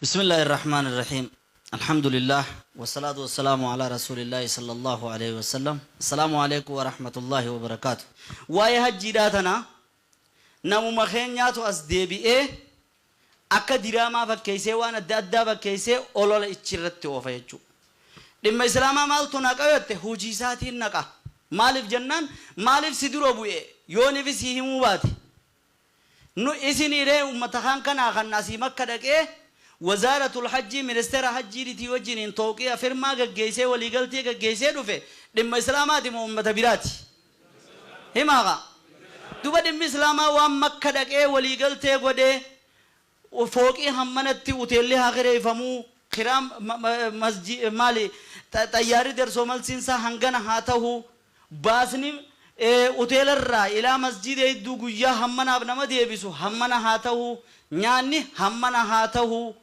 بسم الله الرحمن الرحيم، الحمد لله والصلاة والسلام على رسول الله صلى الله عليه وسلم. السلام عليكم ورحمة الله وبركاته. Waa'ee hajjiidhaa tana namuma keenyaatu as deebi'ee akka diraamaa fakkeessee, waan adda addaa fakkeessee olola ichirratti oofa jechuudha. Dhimma islaamaa maaltu naqa jette, hojii isaatiin naqa. Maaliif jennaan, maaliif si dura bu'e yooniif si himuu baate? Nu isiniree ummata kaan kanaa kan asii Makka dhaqee wazaaratul hajjii, ministeera hajjiitii wajjiniin tooqiya firmaa gaggeessee, waliigaltee gaggeessee dhufe, dhimma islaamaati moo ummata biraati? Himaaqa. Duba dhimmi islaamaa waan Makka dhaqee waliigaltee godhee, fooqii hammanatti uteelli haa kireeffamuu, kiraam maali, xayyaarri darsoo malsiinsaa hangana haa ta'u, baasni uteelarraa ilaa masjida hedduu guyyaa hammanaaf nama deebisu hammana haa ta'u, nyaanni hammana haa ta'u,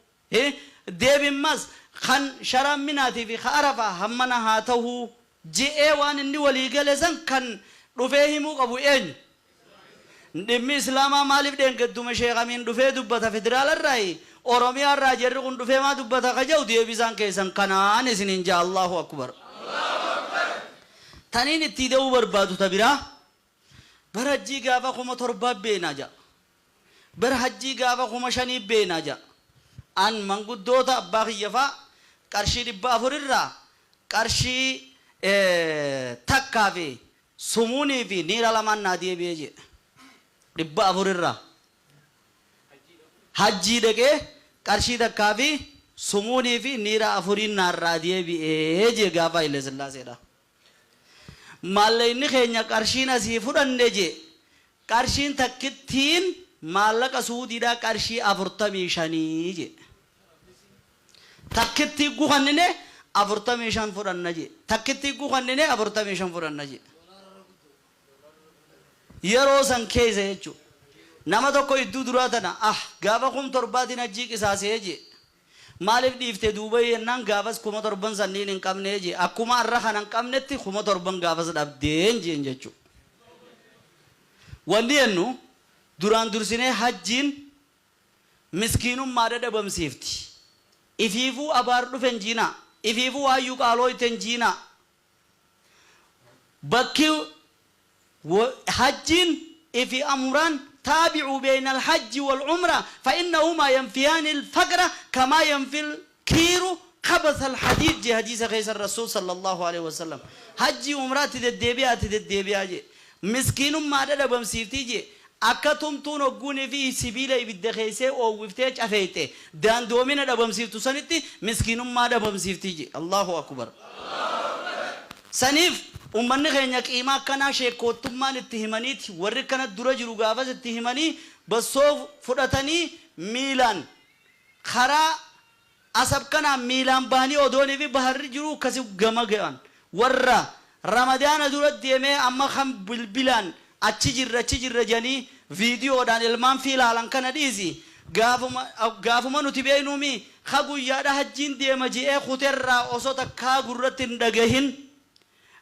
deebimmas kan sharaan minaatii fi ka Arafaa hammana haa ta'u je'ee waan inni walii gale san kan dhufee himuu qabu eenyu? Dhimmi islaamaa maaliif dheengadduma sheekamiin dhufee dubbata? Federaalarraayi, Oromiyaarraa jarri kun dhufee maa dubbata ka jedhu deebisaan keessan kanaan isiniin jaa. Allahu akbar. Taniin itti da'uu barbaadu ta biraa, bara hajjii gaafa 7,000 beenaa ja'a, bara hajjii gaafa 5,000 beenaa ja'a. An manguddoota abbaa kiyyafaa qarshii 400 irraa qarshii takkaa fi sumuunii fi niira lamaan naa deebi'ee jedhe. 400 irraa hajjii dhaqee qarshii takkaa fi sumuunii fi niira afuriin naarraa deebi'ee jee gaafa Haile Sillaaseedha. Maallaqni keenya qarshiin asii fudhanne jee, qarshiin takkittiin maallaqa Suudiidhaa qarshii 45 jee. Takkittii gukannine 45 fudhanna jee. Takkittii gukannine 45 fudhanna jee. Yeroo san keessa jechuudha. Nama tokko iddoo duraa tana gaafa 7,000tiin hajjii qisaasee jee. Maaliif dhiifte duuba jennaan, gaafas 7,000 sanniin hin qabne jee. Akkuma har'a kana hin qabnetti 7,000 gaafas dhabdeen jeen jechuudha. Wanni jennu, duraan dursinee hajjiin miskiinummaa dhabamsiifti. Ifiifuu abaar dhufen jiinaa. Ifiifuu waayyuu qaalooyten jiinaa. Bakki hajjiin ifi umraan, تابعوا بين الحج والعمرة فإنهما ينفيان الفقر كما ينفي الكير خبث الحديد جي حديث خيس الرسول صلى الله عليه وسلم. حجي عمرة تدديبيا تدديبيا جي مسكين ما dhabamsiifti je. Akka tumtuun hogguunii fi sibiila ibidda keessee oowwiftee cafeeyte daandoomina dhabamsiiftu sanitti miskiinummaa dhabamsiifti je. Allahu akbar. Saniif ummanni keenya qiimaa akkanaa sheekkoottummaan itti himaniiti, warri kana dura jiru gaafas itti himanii bassoo fudhatanii miilaan karaa Asab kanaan miilaan bahanii odoonii fi baharri jiru akkasi gama ga'an. Warra Ramadaana dura deemee amma kan bilbilaan achi jirra, achi jirra jedhanii viidiyoodhaan ilmaan fi ilaalan kana dhiisi, gaafuma gaafuma nuti beeknuumi ka guyyaadha hajjiin deema je'ee kuterraa osoo takkaa gurratti hin dhagahin,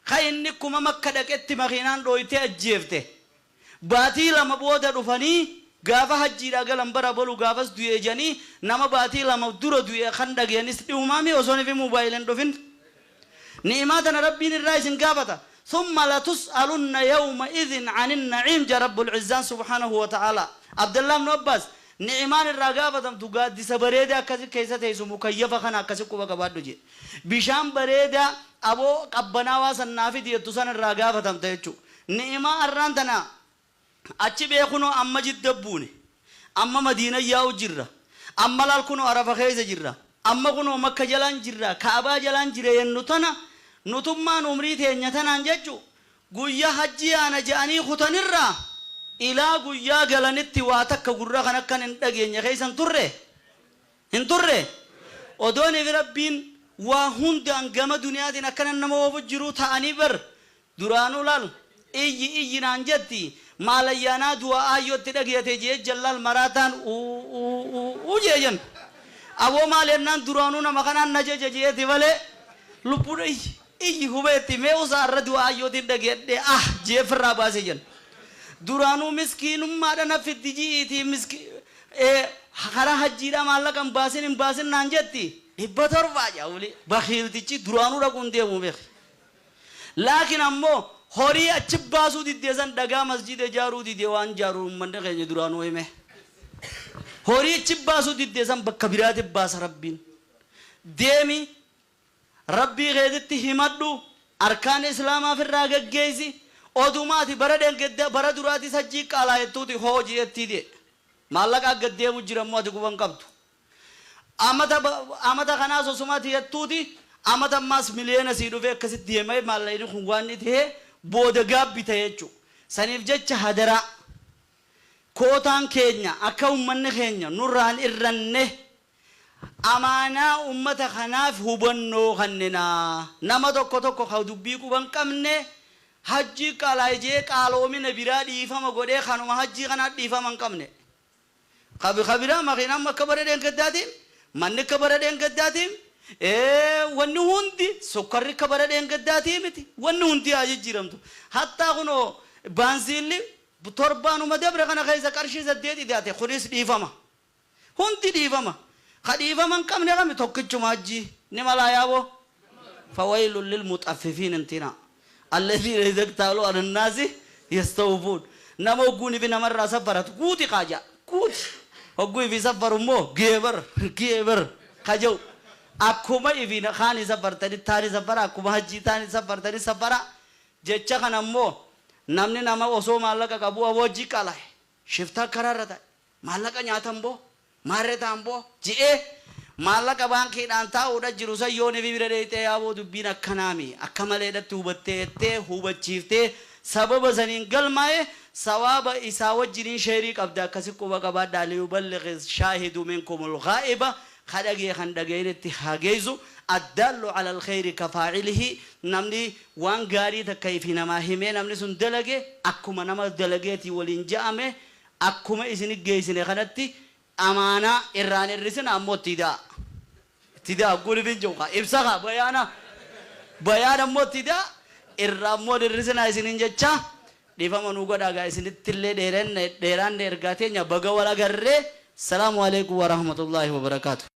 ka inni kuma Makka dhaqetti makiinaan dhooytee ajjeefte, baatii 2 booda dhufanii gaafa hajjiidhaa galan bara bolu gaafas du'e jedhanii, nama baatii 2 dura du'e kan dhagayanis dhihumaami osoo fi moobaayiliin dhufin. Ni'imaa tana Rabbiin irraa isin gaafata. ثم لتسألن يومئذ عن النعيم جا رب العزة سبحانه وتعالى. عبد الله بن عباس ni'imaan irraa gaafatamtu gaaddisa bareedaa akkasi keessa teessu, mukayyafa kana akkasi quba qabaadhu jee, bishaan bareedaa aboo qabbanaawaa sannaa fidi jettu san irraa gaafatamta jechuu. Ni'imaa arraan tana achi beekunoo amma Jidda buune, amma Madiina yaa'u jirra, amma laal kunoo Arafa keessa jirra, amma kunoo Makka jalaan jirra, Kaabaa jalaan jira yennu tana, nutummaan umrii teenya tanaan jechu guyyaa hajji yaana je'anii kutanirraa ilaa guyyaa galanitti waa takka gurra kan akkan hin dhageenye keessan turre hin turre. Odoon ifi Rabbiin waa hundaan gama duniyaatiin akkana nama oofu jiru ta'anii bar duraanuu laal iyyi iyyi naan jetti, maalayyaanaa du'a aayyootti dhagiyate jee jallaal maraataan uu jee jen. Aboo maal jennaan, duraanuu nama kanaan na jeje jeeti malee lubbuudha iyyi iyyi hubeetti mee usaa irra du'a aayyootiin dhagiyadhe jee firraa baase jen. Duraanuu miskiinummaadha na fiddi ji'iitii miski Karaa hajjiidhaa maallaqa hin baasin hin baasin naan jetti 700 jaa wly bakhiiltichi duraanuu dhaquu hin deemu beeki laakiin ammoo horii achi baasuu diddee san dhagaa masjiida ijaaruu dide waan jaaru ummanni keenya duraanuu hime horii achi baasuu diddee san bakka biraati baasa rabbiin deemi Rabbii keetitti himadhu, arkaana islaamaa firraa gaggeessi, oduma ati bara dhengedda bara duraatis hajjii qaalaayettuuti hoo je'ettii de'e. Maallaqaa gad deemu jira immoo ati quba hin qabdu. Amata amata kanaas osuma ati jettuuti amata ammaas miliyoona sii dhufee akkasitti deemee maallaqni kun waan inni ta'ee booda gaabbi ta'e jechuudha. Saniif jecha hadaraa kootaan keenya akka ummanni keenya nurraan irranne Amaanaa ummata kanaaf hubannoo kannina. Nama tokko tokko ka dubbii quba hin qabne hajjii qaalaaye je'ee qaaloomina biraa dhiifama godhee kanuma hajjii kanaa dhiifama hin qabne. Ka ka biraa makiinaan akka bara dheengaddaatiin, manni akka bara dheengaddaatiin, wanni hundi sukkarri akka bara dheengaddaatii miti. Wanni hundi haa jijjiiramtu. Hattaa kunoo baanziilli torbaanuma dabre kana keessa qarshii 8 idaate kunis dhiifama. Hundi dhiifama. Ka dhiifama hin qabne kami? Tokkichuma hajjii. Ni malaa yaaboo? Fawaylun lilmuxaffifiin hin tinaa. Alladhiina idha iktaaluu ala nnaasi yastawfuun. Nama hogguun ifi namarraa safaratu guuti kaa ja'a. Guuti. Hogguu ifii safaru immoo geebar geebar ka ja'u. Akkuma ifii kaanii safartani taani safara akkuma hajjii taani safartani safara. Jecha kana immoo namni nama osoo maallaqa qabuu aboo hajjii qalahe. Shiftaa karaarra taa'e. Maallaqa nyaatan boo? Maarre ta'an boo? Je'ee maallaqa baankiidhaan taa'uudha jiru san yoo nifi bira dheeyxee yaaboo dubbiin akkanaami akka maleedhatti hubattee jettee hubachiiftee sababa saniin galmaaye sawaaba isaa wajjiniin sheerii qabda akkasi quba qabaadhaa liyuballighi shaahidu minkumul ghaa'iba ka dhagaye kan dhagayinitti haa geeysu addaallu alal kheyri ka faa'ilihi namni waan gaarii takka ifi namaa himee namni sun dalage akkuma nama dalageetii waliin ja'ame Akkuma isini geessine kanatti amaanaa irraa hin hir'isinaa ammoo itti ida'aa. Itti ida'aa hogguu ifin jedhu kaa ibsa kaa bayaana bayaana ammoo itti ida'aa irraa ammoo hin hir'isinaa isiniin jechaa dhiifama nuu godhaa gaa isinittillee dheerenne dheeraanne ergaa teenya baga wal agarree. Salaamu aleykum warahmatullaahi wabarakaatu.